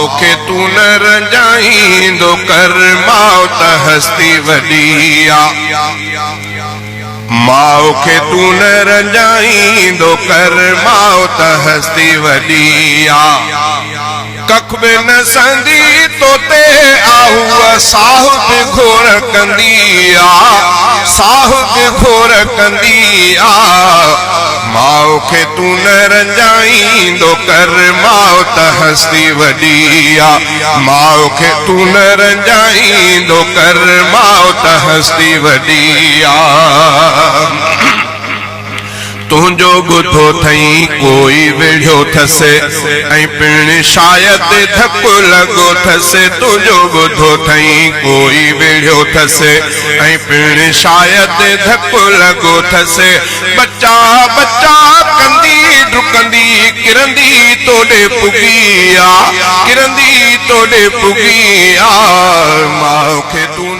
ماء کي تون نه رنجائيندو ڪر، ماء ته هستي وڏي آ. ماء کي تون نه رنجائيندو ڪر، ماء ته هستي وڏي آ. ڪک به نه سهندي توتي آ، هوء ساهه به گهور ڪندي آ، ساهه به گهور ڪندي آ. ماء کي تون نه رنجائيندو ڪر، ماء ته هستي وڏي آ. ماء کي تون نه رنجائيندو ڪر، ماء ته هستي وڏي آ. تنهنجو ٻڌو ٿئين ڪوئي وڙهيو ٿس ۽ پڻ شايد ڌڪ لڳو ٿس. تنهنجو ٻڌو ٿئين ڪوئي وڙهيو ٿس ۽ پڻ شايد ڌڪ لڳو ٿس. ٻچا ٻچا ڪندي ڊڪندي ڪرندي توڏي پڳي آ، ڪرندي توڏي پڳي آ. ماء کي تون.